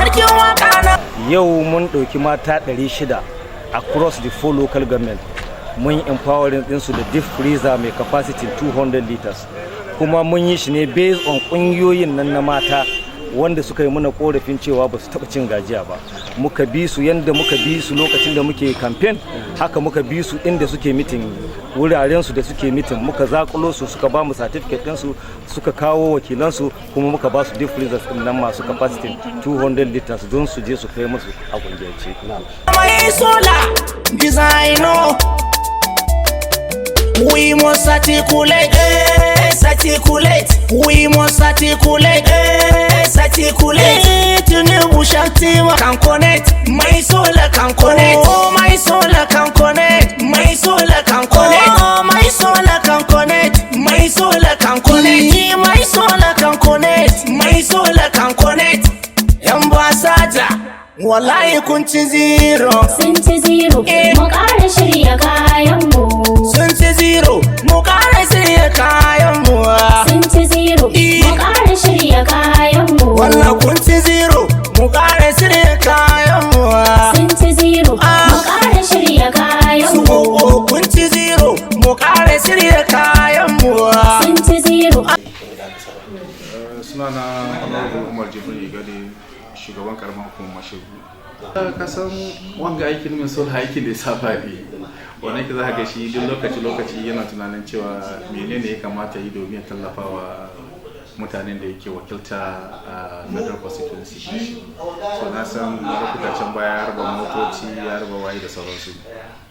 Sarkin waka na. Yau mun ɗauki mata 600 across the four local government, mun yi empowering ɗinsu da deep freezer mai capacity 200 liters, kuma mun yi shi ne based on ƙungiyoyin nan na mata wanda suka yi muna korafin cewa ba su taɓa cin gajiya ba. Muka bi su yadda muka bi su lokacin da muke campaign, haka muka bi su inda suke meeting, wuraren su da suke meeting, muka zakulo su, suka ba mu certificate ɗinsu, suka kawo wakilansu, kuma muka ba su deep freezers ɗin nan masu capacity 200 liters don su je su kai musu a kungiyance. Mai solar designo. We must articulate, articulate. We must articulate, articulate. Tinubu, Shettima can connect. My solar can connect. Oh, my solar can connect. My solar can connect. Oh, my solar can connect. My solar can connect. My solar can connect. My solar can connect. Yan basata, wallahi kun ci zero. Sun ci zero, mu ƙara shirya kayanmu. Sun ci zero, mu ƙara shirya kayan mu. Sun ci zero, mu ƙara shirya kayanmu. Wallah kun ci zero, mu ƙara shirya kayan mu. Sun ci zero, mu ƙara shirya kayanmu. Oh, kun ci zero, mu ƙara shirya kayan mu. Sun ci zero. Sunana Honorable Umar Jibril Igade, shugaban karamar hukumar Mashegu. Ka san wanga aikin mai sola, aikin da ya saba ne wannan ki za ka ga shi duk lokaci lokaci yana tunanin cewa menene ya kamata yi domin ya tallafa wa mutanen da yake wakilta a federal constituency. So na san lokuta can baya ya raba motoci, ya raba waye da sauransu,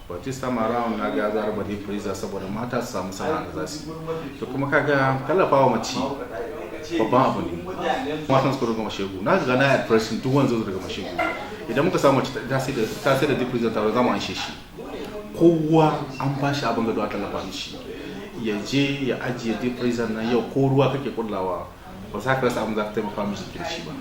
but this time around na ga za raba deep freezer saboda mata su samu sana'a da za su yi. To kuma kaga tallafawa mace babban abu ne. Matan su daga Mashegu, na ga na addressing duk wanda zo daga Mashegu. Idan muka samu mace ta sai da deep freezer tare, za mu anshe shi. Kowa an ba shi abin gado, a tallafa mishi ya je ya ajiye deep freezer nan. Yau ko ruwa kake kullawa, ba za ka rasa abin za ka taimaka mishi da shi ba.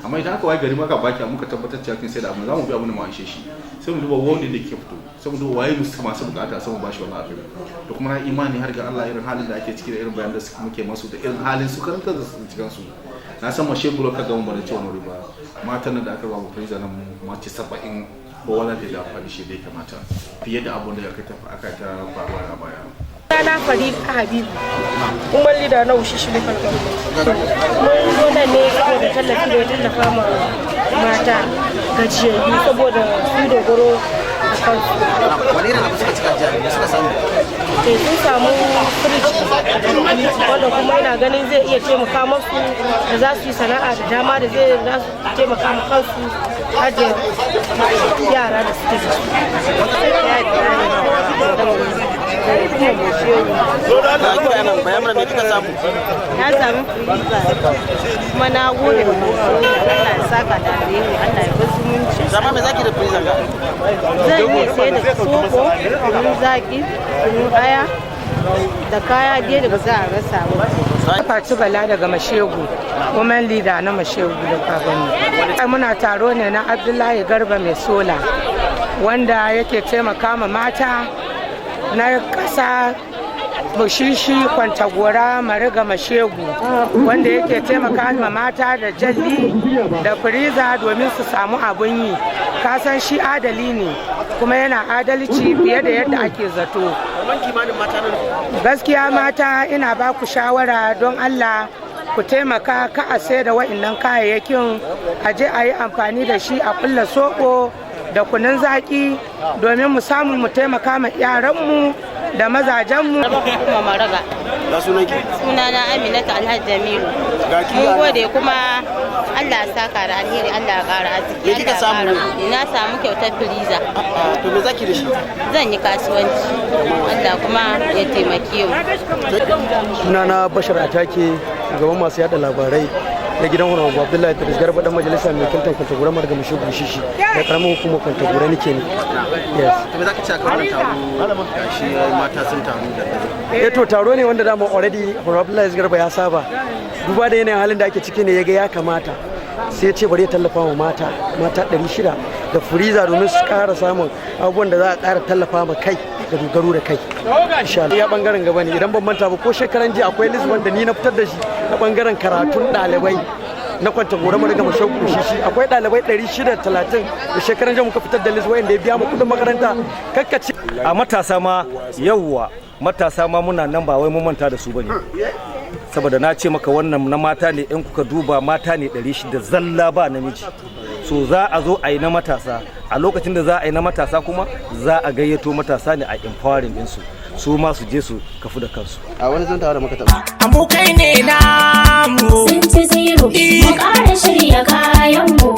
Amma idan aka waye gari maka baki, muka tabbatar cewa kin sai da abin, za mu bi abin da mu anshe shi, sai mu duba wanda da ke fito, sai mu duba waye musu masu bukata, sai mu bashi wannan abin. Da kuma na imani har ga Allah, irin halin da ake ciki da irin bayan da muke masu da irin halin su karanta da su cikin su, na san Mashe bulo ka gama bada cewa wani ba matan nan da aka ba mu freezer nan, mace 70, kowa za ta yi amfani shi da ya kamata fiye da abun da aka ta faruwa a baya. Sunana Farida Habibu, woman leader na Wushishi Local Government. Mun zo nan ne saboda tallafi da ya tallafa ma mata gajiyayyu saboda su dogaro a kansu. Wani irin abu suka cika jiya da suka samu? Eh, sun samu firiji wanda kuma yana ganin zai iya taimaka masu da za su yi sana'a da dama da zai za su taimaka ma kansu, ajiye yara da suke da su. Na samu freezer kuma na gode wa Allah ya saka da alheri, Allah ya bar zumunci. Zama me zaki da freezer ga? Zan iya sai da soko, kunun zaki, kunun aya da kaya dai da ba za a rasa ba. Fati Bala daga Mashegu, woman leader na Mashegu da Kagani. Muna taro ne na Abdullahi Garba mai sola, wanda yake taimaka ma mata na ƙasa Wushishi, Kwantagora, Mariga, Mashegu, wanda yake taimaka ma mata da jalli da freezer domin su samu abun yi. Kasan shi adali ne, kuma yana adalci fiye da yadda ake zato. Gaskiya mata, ina ba ku shawara, don Allah ku taimaka ka a sai da wa'annan kayayyakin, a je a yi amfani da shi a kulla soɓo da kunun zaki domin mu samu mu taimaka ma yaranmu da mazajenmu. Kuma Maraga. Ya sunan ki? Sunana Aminatu Alhaji Jamilu. Ga ki Mun gode kuma Allah ya saka da alheri, Allah ya ƙara arziki. Me kika Allah ya samu? ƙara buɗi. Na samu kyautar freezer. To me zaki da shi? Zan yi kasuwanci. Allah kuma ya taimake mu. Sunana Bashar Atake, shugaban masu yada labarai na gidan Honorable Abdullahi Idris Garba, dan majalisa mai wakiltar Kwantagora, Mariga, Mashegu, Wushishi da karamar hukumar Kwantagora nake ne, yes. To me zaka ce akan wannan taro? Gashi mata sun taru da Eh, to taro ne wanda dama already Honorable Abdullahi Idris Garba ya saba. Duba da yanayin halin da ake ciki ne ya ga ya kamata, sai ya ce bari ya tallafa wa mata, mata 600 da freezer domin su kara samun abubuwan da za a kara tallafa ma kai da dogaro da kai, insha Allah. Ya bangaren gaba ne, idan ban manta ba, ko shekaran jiya akwai list wanda ni na fitar da shi na bangaren karatun ɗalibai. Na Kwanta Gora Mariga Mashegu shi akwai ɗalibai 630 da shekaran jiya muka fitar da list wayanda ya biya mu kuɗin makaranta kakkace. A matasa ma, yawwa, matasa ma muna nan, ba wai mun manta da su bane, saboda na ce maka wannan na mata ne. In kuka duba, mata ne 600 zalla, ba namiji. So za a zo a yi na matasa. A lokacin da za a yi na matasa kuma, za a gayyato matasa ne a empowering ɗinsu, su ma su je su kafu da kansu. A wani zantawa da muka taɓa Abokai ne namu. Sun ci zero, mu ƙara shirya kayan mu.